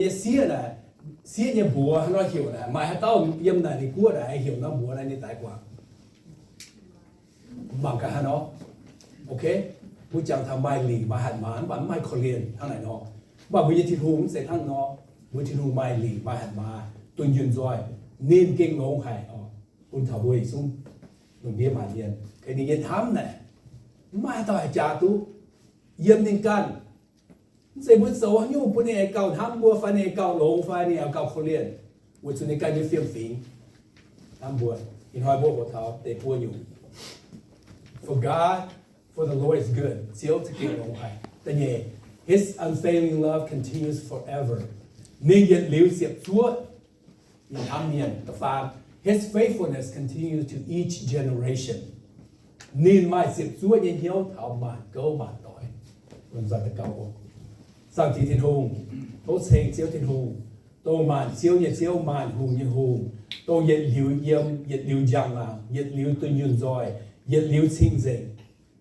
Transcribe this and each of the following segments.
nyei sieqv naaic, sieqv nyei mbuox hnangv nor heuc naaic, maaih haaix dauh yiem naaic ninh guoqv naaic heuc nor mbuox naaic ninh daix guangc. Mangc gaax hnangv nor. Ok, mbuo jangx taux maaih lingc maaih hatc maaz, mv baac mv maaih korv-lienh hnangv naaic nor. Mv baac mbuo nyei Tin-Hungh mv zeiz hnangv nor. Mbuo Tin-Hungh maaih lingc maaih hatc maaz, dunh yunh nzoih, ninh gengh longx haic oc, bun taux mbuo yietc zungv lungh ndiev maanc mienh. Ninh nyei hnamv naaic, mv maaih haaix dauh haih jaax duqv. Yiem ninh ganh, mv zeiz mbuo zoux haaix nyungc bun ninh aengx gauh hnamv mbuo fai ninh aengx gauh longx fai ninh aengx gauh korv-lienh, weic zuqc ninh ganh nyei fiem-fingx hnamv mbuo. Ih hnoi mbuo hoqc taux deix buo nyungc. For God, for the Lord is good. Ziouv za'gengh longx haic. Da'nyeic, His unfailing love continues forever. Ninh yietc liuz ziepc zuoqv nyei hnamv mienh. Da'faam, His faithfulness continues to each generation. Ninh maaih ziepc zuoqv nyei hnyouv taux maanc gouv maanc doic. Zaangc Diex Tin-Hungh, tov ceng Ziouv Tin-Hungh, dongh maanc ziouv nyei Ziouv, maanc hungh nyei Hungh, dongh yietc liuz yiem, yietc liuz njang-laangc, yietc liuz dunh yunh nzoih, yietc liuz cing-nzengc.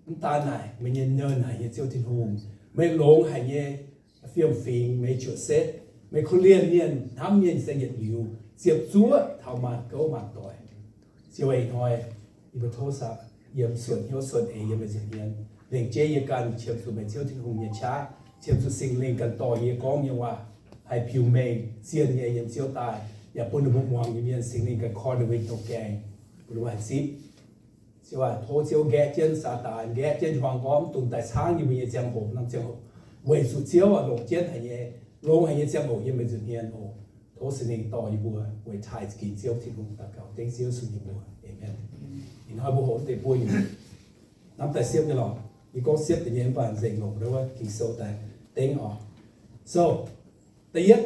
Mv daan naaic, meih nyei nernh haic nyei Ziouv Tin-Hungh, meih longx haic nyei fiem-fingx, meih juoqc setv, meih korv-lienh mienh, hnamv mienh se yietc liuz ziepc zuoqv taux maanc gouv maanc doic. Ziouv ih hnoi, yie mbuo tov yiem suonc hnyouv suonc eix yiem meih nza'hmien, lengc jeiv yie ganh qiemx zuqc meih Ziouv Tin-Hungh nyei qaqv, qiemx zuqc Singx Lingh ganh dorh yie gorngv nyei waac haih biux mengh zien nyei yiem Ziouv daaih, yaac bun ninh mbuo muangx nyei mienh Singx Lingh ganh korv ninh mbuo nyei douh gaengh, bun ninh mbuo haih zipv. Ziouv aac, tov Ziouv nqaeqv jienv Saadaan, nqaeqv jienv hmuangx gorngv mv dungx daaih caangv yie mbuo nyei ziangh hoc, norm ziangh hoc, weic zuqc Ziouv aac longc jienv haic nyei, longx haic nyei ziangh hoc yiem meih nza'hmien oc. Tov Singx Lingh dorh yie mbuo weic taaih za'gengh Ziouv Tin-Hungh daux gaux dengv Ziouv Yesu nyei mbuox. Aamen. Ih hnoi mbuo hoqc deix buo nyungc, hnamv daaih siepv nyei lorqc. Yie gorngv siepv deix nyei mv baac nzengc longc wuov Ging-Sou daaih dengv oc. So, da'yietv,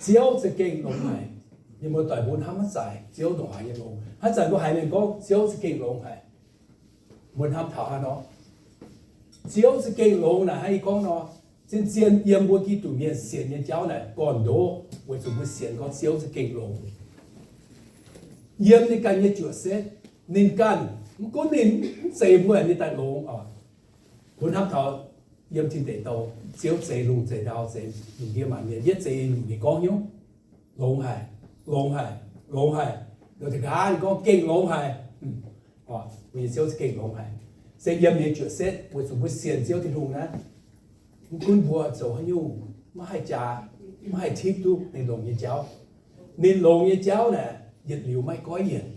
Ziouv za'gengh longx haic. Mienh muoz-doic, mbuo hnamv haaix zanc Ziouv ndongc haaix nyei longx? Haaix zanc mbuo haiz mienh gorngv Ziouv za'gengh longx haic, mbuo hnamv taux haaix nor? Ziouv za'gengh longx naaic hnangv yie gorngv nor, zien-zien yiem mbuo Giduc mienh sienx nyei jauv naaic gorn-ndoqv weic zuqc mbuo sienx gorngv Ziouv za'gengh longx. Yiem ninh ganh nyei juoqc setv, ninh ganh, mv gunv ninh mv zeiz mbuo, ninh daaih longx oc. Mbuo hnamv taux yiem Tin Deic Douh, Ziouv zeix lungh zeix ndau, zeix lungh ndiev maanc mienh, yietv zeix nyungc ninh gorngv hnyouv, longx haic, longx haic, longx haic. Ninh taux nqa'haav ninh gorngv gengh longx haic. Mbuo nyei Ziouv za'gengh longx haic. Se yiem ninh nyei juoqc setv weic zuqc mbuo sienx Ziouv Tin-Hungh naaiv, mv gunv mbuo zoux haaix nyungc, maiv haih jaax, maiv haih tipv duqv ninh longx nyei jauv. Ninh longx nyei jauv naaic yietc liuz maiv goiv yienc.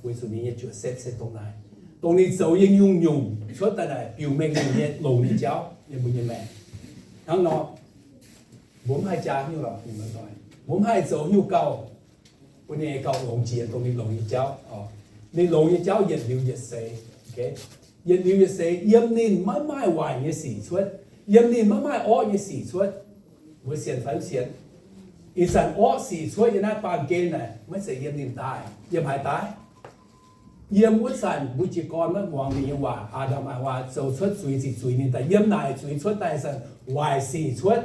Weic zuqc ninh nyei juoqc setv se dongh naaic, dongh ninh zoux nyei nyungc-nyungc cuotv daaih naaic biux mengh ninh nyei longx nyei jauv yiem mbuo nyei maengc. Hnangv nor, mbuo mv haih jaax nyungc lorqc, mbuo mv haih zoux nyungc gauh bun ninh gauh longx jiex dongh ninh longx nyei jauv. Ninh longx nyei jauv yietc liuz yietc seix. Yietc liuz yietc seix yiem ninh maiv maaih waaic nyei sic cuotv, yiem ninh maiv maaih orqv nyei sic cuotv. Mbuo sienx fai mv sienx? Ih zanc orqv sic cuotv yiem naaiv baamh gen naaic maiv zeiz yiem ninh daaih. Yiem haaix daaih? Yiem wuov zanc mbuo jiez gorn maiv muangx ninh nyei waac, Aa^ndam Aa^waa zoux cuotv zuiz ziqc zuiz ninh daaih. Yiem naaic zuiz cuotv daaih zanc waaic sic cuotv.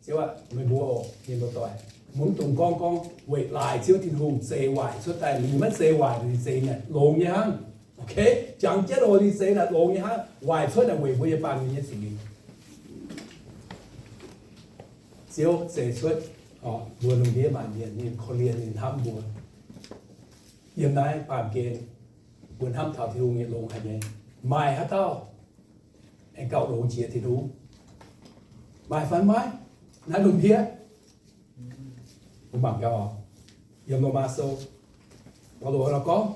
Ziouv aac, meih mbuo oc, mienh muoz-doic, mbuo mv dungx gorngv gorngv weic laaix Ziouv Tin-Hungh zeix waaic cuotv daaih. Ninh maiv zeix waaic, ninh zeix naaic longx nyei hnangv. Jangx jienv oc, ninh zeix naaic longx nyei hnangv. Waaic cuotv naaic weic mbuo nyei baamh mienh nyei zuiz. Ziouv zeix cuotv mbuo lungh ndiev maanc mienh, ninh korv-lienh, ninh hnamv mbuo. Yiem naaiv baamh gen, mbuo hnamv taux Tin-Hungh nyei longx haic nyei, maaih haaix dauh aengx gauh longx jiex Tin-Hungh? Maaih fai maiv? Naaiv lungh ndiev, mbuo mangc gaax oc. Yiem Lomaa Sou, Baulo nor gorngv,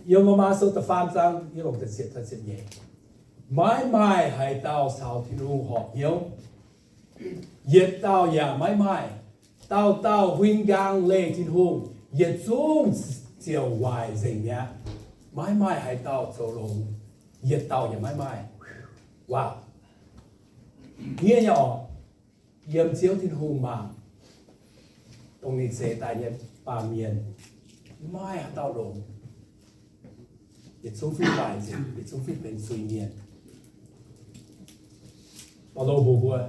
yiem Lomaa Sou da'faam zaang, yiem longc da'ziepc, da'ziepc nyeic, maiv maaih haaix dauh caux Tin-Hungh horpc hnyouv. Yietc dauh yaac maiv maaih. Dauh dauh huin nqaang leih Tin-Hungh, yietc zungv ziouc waaic nzengc mi'aqv. Maiv maaih haaix dauh zoux longx. Yietc dauh yaac maiv maaih. Waac, hniev nyei oc. Yiem Ziouv Tin-Hungh mangc, dongh ninh zeix daaih nyei baamh mienh, maiv maaih haaix dauh longx. Yietc zungv fih waaic nzengc, yietc zungv fih benx zuiz-mienh. Baulo mbuox mbuo,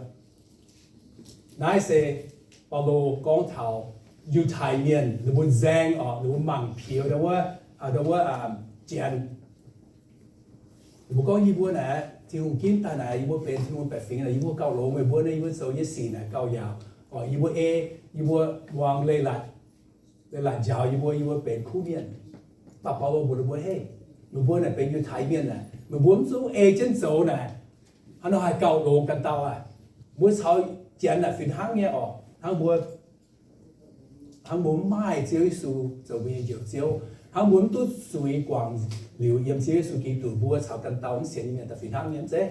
naaiv se Baulo gorngv taux Yiutai Mienh, ninh mbuo nzaeng oc, ninh mbuo mangc piex ndau wuov, ndau wuov Janx. Ninh mbuo gorngv yie mbuo naaic, Tin-Hungh ginv daaih naaic, yie mbuo benx Tin-Hungh baeqc fingx naaic, yie mbuo gauh longx meih mbuo naaiv, yie mbuo zoux nyei sic naaic gauh yaauc. Oc, yie mbuo ei, yie mbuo muangx leiz-latc, leiz-latc njaaux yie mbuo, yie mbuo benx kuv mienh. Mv baac Baulo mbuox ninh mbuo, Hei, meih mbuo naaic benx Yiutai Mienh naaic, meih mbuo mv zungv ei jienv zoux naaic, hnangv nor haih gauh longx ganh dauh aqv. Mbuo caux janx naaic fih hnangv nyei oc. Hnangv mbuo, hnangv mbuo mv maaih Ziouv Yesu zoux mbuo nyei Njoux Ziouv, hnangv mbuo mv duqv zuiz guangc liuz yiem Ziouv Yesu Giduc, mbuo caux ganh dauh mv sienx nyei mienh daaih fih hnangv nyei, mv zeiz?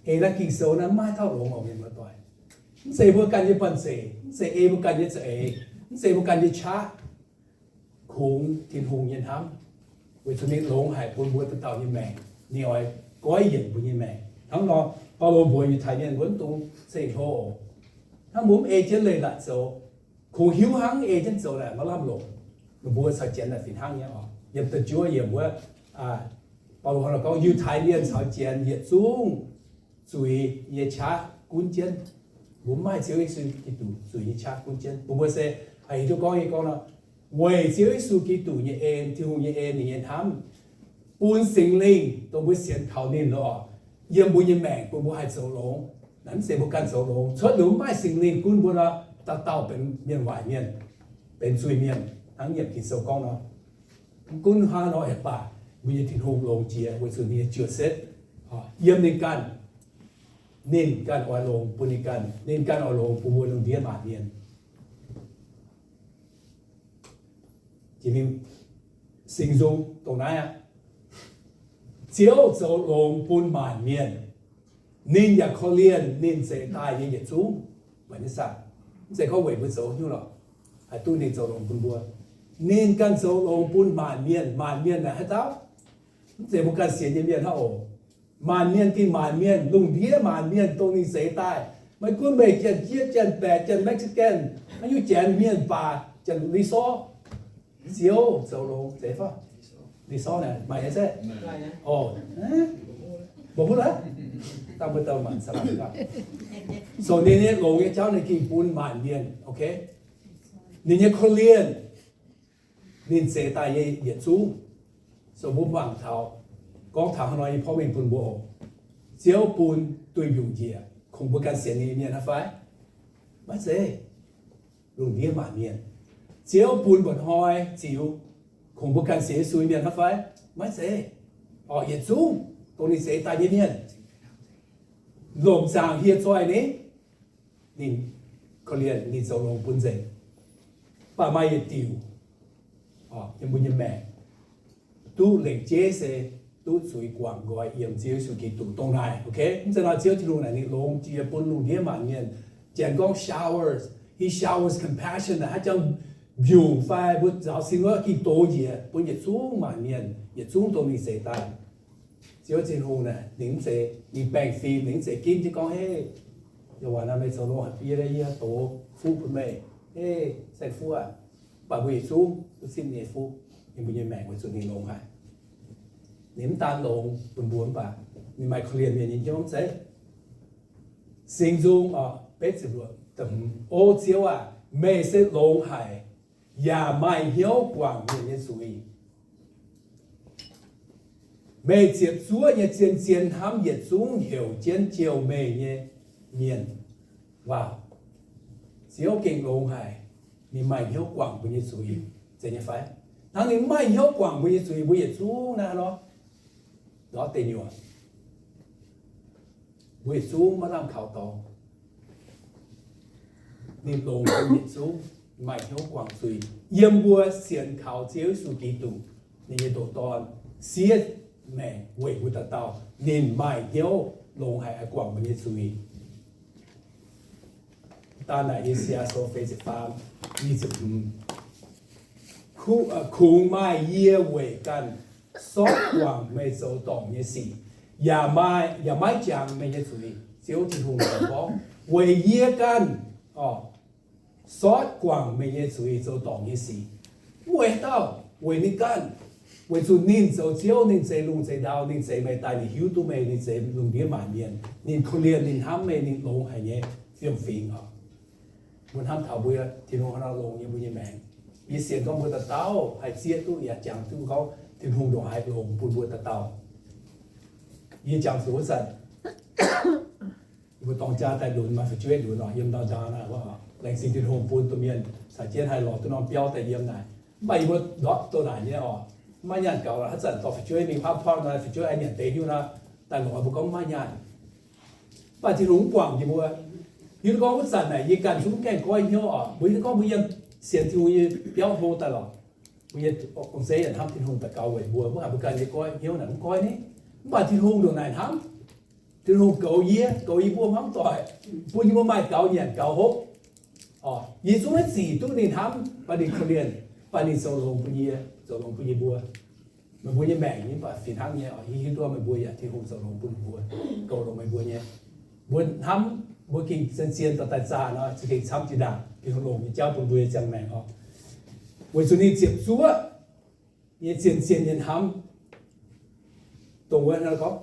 Ei naaiv Ging-Sou naaiv mv maaih dauh longx oc, mienh muoz-doic. Mv zeiz mbuo ganh nyei banh zeic, mv zeiz ei mbuo ganh nyei za'eix, mv zeiz mbuo ganh nyei qaqv, kungx Tin-Hungh nyei hnamv, weic zuqc ninh longx haic bun mbuo dauh dauh nyei maengc. Ninh oix goiv yienc mbuo nyei maengc. Hnangv nor, Baulo mbuox Yiutai Mienh wuov dongh ceng-hlo, hnangv mbuo mv ei jienv leiz-latc zoux, kungx hiuv hnangv ei jienv zoux naaic maiv lamh longc. Ninh mbuo caux janx naaic fih hnangv nyei oc. Yiem da'juov yiemc wuov, Baulo hnangv naaic gorngv, Yiutai Mienh caux janx yietc zungv zuiz nyei qaqv gunv jienv. Mbuo mv maaih Ziouv Yesu Giduc zuiz nyei qaqv gunv jienv, bun mbuo se, haih hiuv duqv gorngv nyei gorngv nor, weic Ziouv Yesu Giduc nyei en, Tin-Hungh nyei en, ninh nyei hnamv, bun Singx Lingh dongh mbuo sienx kaux ninh nor, yiem mbuo nyei maengc bun mbuo haih zoux longx. Naaiv mv zeiz mbuo ganh zoux longx. Cuotv liuz mv maaih Singx Lingh gunv mbuo nor, dauh dauh benx mienh waaic mienh, benx zuiz-mienh, hnangv Yiemc Ging-Sou gorngv nor. Mv gunv hnangv nor yaac baac, mbuo nyei Tin-Hungh longx jiex weic zuqc ninh nyei juoz setv yiem ninh ganh. Ninh ganh oix longx bun ninh ganh, ninh ganh oix longx bun mbuo lungh ndiev maanc mienh. Jiex mingh Singx Nzung dongh naaiv aqv. Ziouv zoux longx bun maanc mienh. Ninh yaac korv-lienh ninh zeix daaih nyei yietc zungv. Mv baac nyei saah, mv zeiz gorngv weic mbuo zoux hnyouv lorqc, haih duqv ninh zoux longx bun mbuo. Ninh ganh zoux longx bun maanc mienh. Maanc mienh naaic haaix dauh? Mv zeiz mbuo ganh sienx nyei mienh hnangv oc. Maanc mienh gengh maanc mienh, lungh ndiev maanc mienh dongh ninh zeix daaih. Maiv gunv meih janx-jieqv, janx-baeqc, janx-Mexican, haaix nyungc janx mienh baac, janx-Lisorv, Ziouv zoux longx zeix fai? Lisorv naaic maaih nyei zeiv? Oc, mbuo huv laaix, dangh mbuo dauh maanc sa laangc gaax. So ninh nyei longx nyei jauv ninh gengh bun maanc mienh, okay? Ninh nyei korv-lienh, ninh zeix daaih nyei yietc zungv. So mbuo mangc taux, gorngv taux hnangv nor nyei porv mengh bun mbuo oc. Ziouv bun duih mbiungc njiec, kungx mbuo ganh sienx ninh nyei mienh hnangv fai? Maiv zeiz. Lungh ndiev maanc mienh. Ziouv bun mba'hnoi ziux, kungx mbuo ganh sienx Yesu nyei mienh hnangv fai? Maiv zeiz. Oc, yietc zungv dongh ninh zeix daaih nyei mienh. Lomc zaangc hieh zoih ni, ninh korv-lienh, ninh zoux longx bun nzengc. Mv baac maaih yietc diuc, oc, yiem mbuo nyei maengc duqv lengc jeiv se duqv zuiz guangc nqoi yiem Ziouv Yesu Giduc dongh naaic, okay? Mv zeiz nor Ziouv Tin-Hungh naaic ninh longx jiex bun lungh ndiev maanc mienh. Janx gorngv showers, he showers compassion naaic, haaix jangx mbiungc fai mbuo nzaaux sin wuov gengh dox njiec bun yietc zungv maanc mienh, yietc zungv dongh ninh zeix daaih. Ziouv Tin-Hungh naaic ninh mv zeiz, ninh baengh fim, ninh mv zeiz ginv jienv gorngv, Hei, yaac waac naaiv meih zoux longx haic, yie, yie dox fuqv bun meih. Hei, saeng-fuqv aac, mv baac mbuo yietc zungv duqv zipv ninh nyei fuqv yiem mbuo nyei maengc weic zuqc ninh longx haic. Ninh mv daan longx bun mbuo mv baac ninh maaih korv-lienh mienh nyei hnyouv, mv zeiz? Singx Nzung, o, Ziouv aac, meih se longx haic, yaac maaih hnyouv guangc mienh nyei zuiz. Meih ziepc zuoqv nyei zien-zien hnamv yietc zungv heuc jienv jouh meih nyei mienh. Waac, Ziouv gengh longx haic, ninh maaih hnyouv guangc mbuo nyei zuiz, zeiz nyei fai? Hnangv ninh mv maaih hnyouv guangc mbuo nyei zuiz, mbuo yietc zungv naaiv nor, ndortv deic nyuoqc. Mbuo yietc zungv maiv lamh kaux dorngx. Ninh longx bun yietc zungv maaih hnyouv guangc zuiz yiem mbuo sienx kaux Ziouv Yesu Giduc, ninh nyei ndoqc Dorn, siev maengc weic mbuo dauh dauh. Ninh maaih hnyouv longx haic guangc mbuo nyei zuiz. Daan naaic Esayaa Sou feix ziepc faam, nyic ziepc hmz, Kungx maaih yie weic ganh sortv guangc meih zoux dorngc nyei sic, yaac maaih, yaac maiv jangx meih nyei zuiz. Ziouv Tin-Hungh gorngv, weic yie ganh, o, sortv guangc meih nyei zuiz zoux dorngc nyei sic. Mv weic haaix dauh, weic ninh ganh. Weic zuqc ninh zoux Ziouv, ninh zeix lungh zeix ndau, ninh zeix meih daaih, ninh hiuv duqv meih, ninh zeix lungh ndiev maanc mienh, ninh korv-lienh, ninh hnamv meih, ninh longx haic nyei fiem-fingx oc. Mbuo hnamv taux mbuo Tin-Hungh hnangv nor longx nyei mbuo nyei maengc. Yie sienx gorngv mbuo dauh dauh haih zieqv duqv yaac jangx duqv gorngv Tin-Hungh ndongc haaix longx bun mbuo dauh dauh. Yie jangx zuqc wuov zanc, dorng jaa daaih lunx, maaih fu'jueiv lunx oc, yiem ndau-ndau naaiv, laengz zingh Tin-Hungh bun domh mienh caux jienv haih lorz duqv norm biauv daaih yiem naaic. Mv baac yie mbuo ndortv doh naaic nyei oc, maiv maaih nyaanh gaux lorqc. Haaix zanc dorh fu'jueiv mingh park park naaic, fu'jueiv aengx nyanc deix hnyouv naaic, daaih lorz mbuo gorngv maiv maaih nyaanh. Mv baac Tin-Hungh mv guangc jiex mbuo. Hiuv duqv gorngv wuov zanc naaic yie ganh zungv gaengh goiv hnyouv oc. Mbuo hiuv duqv gorngv mbuo yiem sienx Tin-Hungh nyei biauv hlo daaih lorqc, mbuo nyei ong-zeiv yaac hnamv Tin-Hungh daux gaux weic mbuo, mv baac mbuo ganh nyei goiv hnyouv naaic mv goiv ni. Mv baac Tin-Hungh ndongc naaic hnamv. Tin-Hungh goux yie, goux yie mbuo hmuangv doic, bun yie mbuo maaih gaux nyanc gaux hopv. Yie zungv maiv zic duqv ninh hnamv, baac ninh korv-lienh, baac ninh zoux longx bun yie, zoux longx bun yie mbuo. Meih mbuo nyei maengc nyei, mv baac fih hnangv nyei oc, yie hiuv duqv meih mbuo yaac Tin-Hungh zoux longx bun mbuo, goux longx meih mbuo nyei. Mbuo hnamv, mbuo gengh zien-zien dorh daaih zaah nor, za'gengh camv jiex ndaangc Tin-Hungh longc nyei jauv bun mbuo nyei ziangh maengc oc. Weic zuqc ninh ziepc zuoqv nyei zien-zien nyei hnamv, dongh wuov gorngv,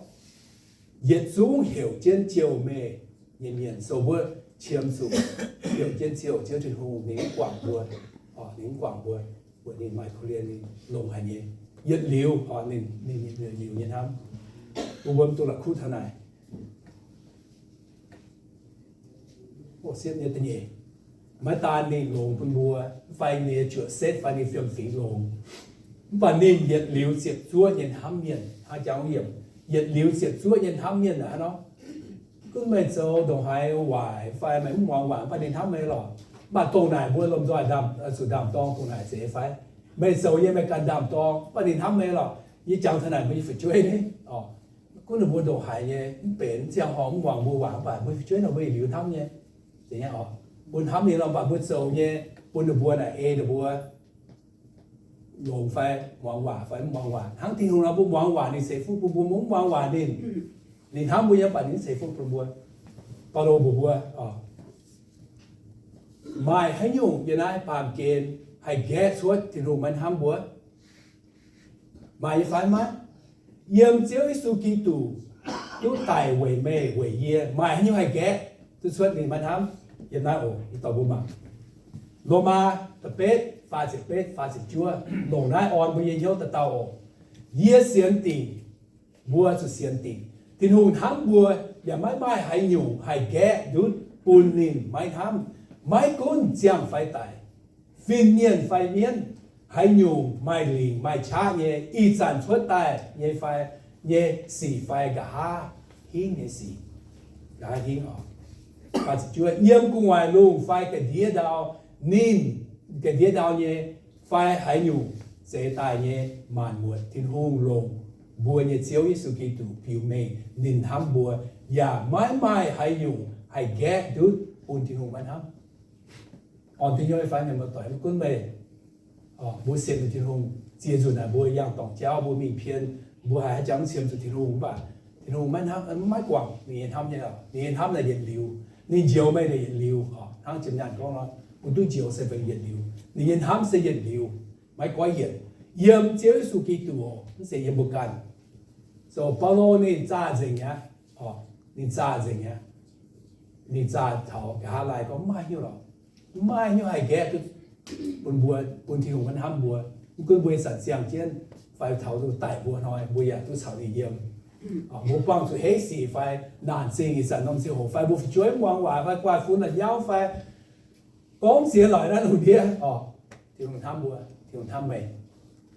yietc zungv heuc jienv jouh meih nyei mienh. So mbuo qiemx zuqc heuc jienv jouh Ziouv Tin-Hungh, ninh mv guangc mbuo, ninh mv guangc mbuo, weic ninh maaih korv-lienh, ninh longx haic nyei, yietc liuz, ninh, ninh yietc liuz nyei hnamv. Mbuo mbuo mv dungx la'kuqv taux naaic. Siepv nyei da'nyeic, maiv daan ninh longx bun mbuo, fai ninh nyei juoqc setv fai ninh fiem-fingx longx, mv baac ninh yietc liuz ziepc zuoqv nyei hnamv mienh. Hnangv jangx yiemc, yietc liuz ziepc zuoqv nyei hnamv mienh aqv nor. Gunv meih zoux ndongc haaix waaic fai meih mv muangx waac, mv baac ninh hnamv meih lorqc. Mv baac dongh naaic mbuo lomh nzoih ndaam, zuqc ndaam-dorng dongh naaic zeiz fai? Meih zoux nyei meih ganh ndaam-dorng, mv baac ninh hnamv meih lorqc. Yie jangx taux naaic mbuo nyei fu'jueiv ni, gunv ninh mbuo ndongc haaix nyei mv benx ziangh hoc mv muangx mbuo waac, mv baac mbuo fu'jueiv nor mbuo yietc liuz hnamv nyei. Mbuo hnamv ninh nor, mv baac mbuo zoux nyei bun ninh mbuo naaic ei ninh mbuo longx fai muangx waac fai mv muangx waac. Hnangv Tin-Hungh nor, mbuo muangx waac ninh ceix fuqv bun mbuo, mbuo mv muangx waac ninh, ninh hnamv mbuo nyei, mv baac ninh mv ceix fuqv bun mbuo. Baulo mbuox mbuo, maaih haaix nyungc yiem naaiv baamh gen haih nqaeqv cuotv Tin-Hungh maiv hnamv mbuo? Maaih nyei fai maiv? Yiem Ziouv Yesu Giduc duqv daic weic meih weic yie, maaih haaix nyungc haih nqaeqv duqv cuotv ninh maiv hnamv? Yiem naaiv oc, yie dorh mbuo mangc. Lomaa da'betv faah ziepc betv, faah ziepc juov, longc naaiv orn mbuo nyei hnyouv dauh dauh oc. Yie sienx dingc, mbuo zuqc sienx dingc, Tin-Hungh hnamv mbuo, yaac maiv maaih haaix nyungc haih nqaeqv ndutv bun ninh maiv hnamv. Maiv gunv ziangh fai daic, fin-mienh fai mienv, haaix nyungc maaih lingc maaih qaqv nyei, ih zanc cuotv daaih nyei fai, nyei sic fai nqa'haav hingv nyei sic, nqa'haav hingv oc. Yiem gu'nguaaic lungh fai ga'ndiev ndau, ninh ga'ndiev ndau nyei, fai haaix nyungc zeix daaih nyei maanc muotc, Tin-Hungh longc mbuo nyei Ziouv Yesu Giduc biux mengh ninh hnamv mbuo, yaac maiv maaih haaix nyungc haih nqaeqv ndutv bun Tin-Hungh maiv hnamv. Orn duqv hnyouv fai? Mienh muoz-doic, mv gunv meih, mbuo sienx Tin-Hungh, ziex nzunc naaic mbuo yangh dorngc jauv, mbuo mingh pien, mbuo haiz haaix jangx qiemx zuqc Tin-Hungh, mv baac Tin-Hungh maiv hnamv, maiv guangc ninh nyei hnamv nyei. Ninh nyei hnamv naaic yietc liuz, ninh njoux meih naaic yietc liuz. Hnangv Jiem Nyaanh gorngv nor, mbuo duqv njoux se benx yietc liuz. Ninh nyei hnamv se yietc liuz, maiv goiv yienc. Yiem Ziouv Yesu Giduc oc, mv zeiz yiem mbuo ganh. So Baulo ninh zaah nzengc aqv. Ninh zaah nzengc aqv. Ninh zaah taux nqa'haav laai gorngv, mv maaih haaix nyungc lorqc, mv maaih haaix nyungc haih nqaeqv duqv bun mbuo, bun Tin-Hungh maiv hnamv mbuo. Mv gunv mbuo ih zanc ziangh jienv fai taux daic mbuo hnoi, mbuo yaac duqv caux ninh yiem. Mbuo buangh zuqc heiv sic fai naanc zingh ih zanc norm ziangh hoc fai mbuo fu'jueiv mv muangx waac fai guaax fun la'nyauv fai gorngv ziex lorqc naaiv lungh ndiev oc, Tin-Hungh hnamv mbuo, Tin-Hungh hnamv meih.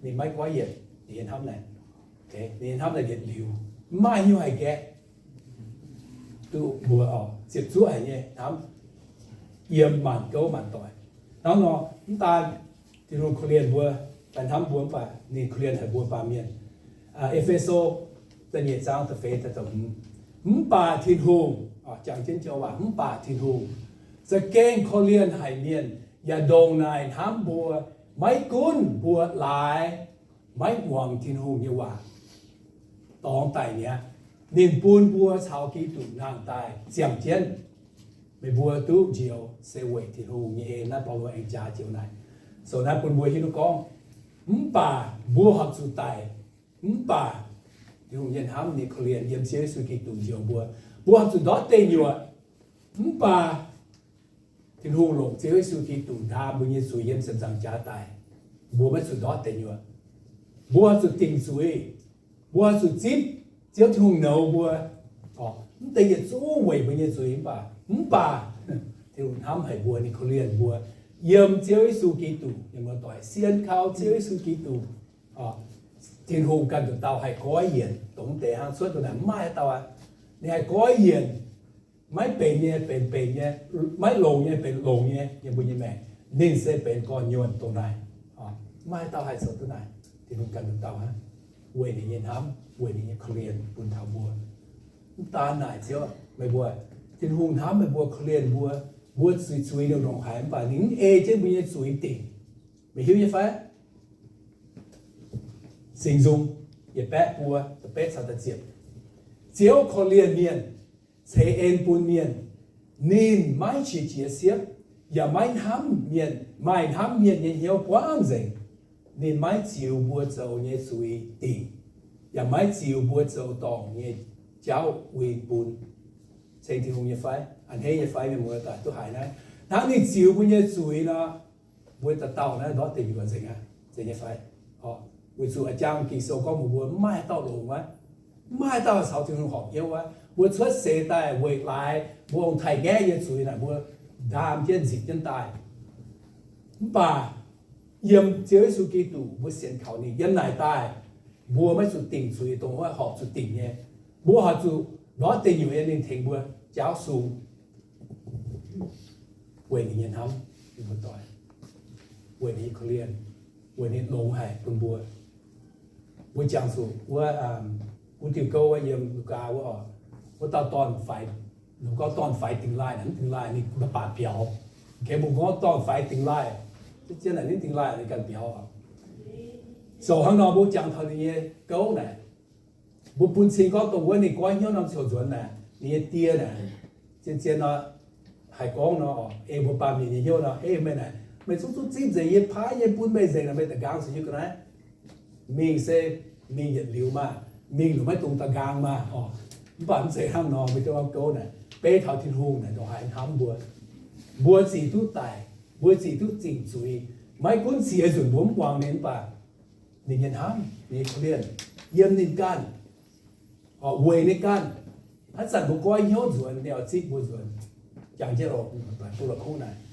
Ninh maiv goiv yienc ninh nyei hnamv naaic. Ninh nyei hnamv naaic yietc liuz, mv maaih haaix nyungc haih nqaeqv duqv mbuo oc. Ziepc zuoqv haic nyei hnamv yiem maanc gouv maanc doic. Hnangv nor, mv daan Tin-Hungh korv-lienh mbuo, daaih hnamv mbuo, mv baac ninh korv-lienh haic mbuo baamh mienh. E^fe^so da'nyeic zaang da'feix da'hmz. Mv baac Tin-Hungh, jangx jienv joux waac, mv baac Tin-Hungh za'gengh korv-lienh haic mienh, yaac ndongc naaic hnamv mbuo, maiv gunv mbuo laaix maiv muangx Tin-Hungh nyei waac dorngx daic mi'aqv, ninh bun mbuo caux Giduc nangh daaih ziangh jienv. Meih mbuo duqv njoux se weic Tin-Hungh nyei en. Naaiv Baulo aengx jaax joux naaic, so naaiv bun mbuo hiuv duqv gorngv, mv baac mbuo horpc zuqc daic, mv baac Tin-Hungh nyei hnamv, ninh korv-lienh yiem Ziouv Yesu Giduc njoux mbuo. Mbuo horpc zuqc ndortv deic nyuoqc, mv baac Tin-Hungh longc Ziouv Yesu Giduc ndaam mbuo nyei zuiz yiem ziepc nzaangc jaax daic. Mbuo maiv zuqc ndortv deic nyuoqc. Mbuo zuqc dingc zuiz. Mbuo zuqc zipv Ziouv Tin-Hungh nouz mbuo, oc, Mv deix yietc zungv weic mbuo nyei zuiz mv baac, mv baac Tin-Hungh hnamv haic mbuo, ninh korv-lienh mbuo. Yiem Ziouv Yesu Giduc, mienh muoz-doic, sienx kaux Ziouv Yesu Giduc, Tin-Hungh ganh nduqc dauh haih goiv yienc dongh mv deix hnangv. Cuotv dongh naaic mv maaih haaix dauh aqv. Ninh haih goiv yienc, maiv benx nyei benx benx nyei, maiv longx nyei benx longx nyei yiem mbuo nyei maengc. Ninh se benx gorn-nyuonh dongh naaic. Mv maaih haaix dauh haih zoux duqv naaic. Tin-Hungh ganh nduqc dauh hnangv, weic ninh nyei hnamv, weic ninh nyei korv-lienh bun taux mbuo. Mv daan naaic, Ziouv, meih mbuo, Tin-Hungh hnamv meih mbuo, korv-lienh mbuo. Mbuo zuiz-zuiz ndongc-ndongc haic mv baac ninh mv ei jienv mbuo nyei zuiz dingc. Meih hiuv nyei fai? Singx Nzung yietc baeqv buo da'betv caux da'ziepc. Ziouv korv-lienh mienh, ceix en bun mienh. Ninh maiv qiex jiez siepv, yaac maiv hnamv mienh, maaih hnamv mienh nyei hnyouv buangv nzengc. Ninh maiv ziux mbuo zoux nyei zuiz dingc, yaac maiv ziux mbuo zoux dorngc nyei jauv win bun. Ceng Tin-Hungh nyei fai? A'hneiv nyei fai? Mienh muoz-doic, duqv haiz naaiv. Hnangv ninh ziux mbuo nyei zuiz nor, mbuo dauh dauh naaiv ndortv deic nyuoqc nzengc aqv, zeiz nyei fai? Weic zuqc a'jang Ging-Sou gorngv mbuox mbuo, mv maaih haaix dauh longx aqv. Mv maaih haaix dauh caux Tin-Hungh horpc hnyouv aqv. Mbuo cuotv seix daaih weic laaix mbuo ong-taaix-ngaeqv nyei zuiz naaic, mbuo ndaam jienv nzipc jienv daaih. Mv baac yiem Ziouv Yesu Giduc mbuo sienx kaux ninh yiem naaic daaih, mbuo maiv zuqc dingc zuiz, dongh wuov horpc zuqc dingc nyei. Mbuo horpc zuqc ndortv deic nyuoqc nyei ninh tengx mbuo jaauv sung, weic ninh nyei hnamv, mienh muoz-doic, weic ninh nyei korv-lienh, weic ninh longx haic bun mbuo. Mbuo jangx zuqc wuov, wuov diuh gouv wuov yiem Lugaa wuov oc, wuov dauh dorn-faix, ninh gorngv dorn-faix dingh laaih, naaiv dingh laaih ninh mv baac biaux. Kengx mbuo gorngv dorn-faix dingh laaih, zien naaic ninh dingh laaih ninh ganh biaux. Zoux hnangv nor mbuo jangx taux ninh nyei gouv naaic, mbuo bun cing gorngv dongh wuov ninh goiv hnyouv norm ziouc nzuonx naaic, ninh nyei die naaic, zien-zien nor, haih gorngv nor, ei mbuo baamh mienh nyei hnyouv nor, ei meih naaic, meih zungv duqv zipv nzengc yie, paaiv yie, bun meih nzengc naaic, meih da'nqaang zuqc hiuv ga'naaiv. Mingh se mingh yietc liuz maah, mingh liuz maiv dungx da'nqaang maah oc. Mv baac mv zeiz hnangv nor, mbuo jienv wuov gouv naaic beiv taux Tin-Hungh naaic ndongc haaix hnamv mbuo. Mbuo zic duqv daic, mbuo zic duqv zingh zuiz. Maiv gunv ziex nzunc mbuo mv muangx ninh mv baac ninh nyei hnamv, ninh nyei korv-lienh yiem ninh ganh, weic ninh ganh. Haaix zanc mbuo goiv hnyouv nzuonx, ninh oix zipv mbuo nzuonx. Jangx jienv oc, mbuo la'kuqv naaic.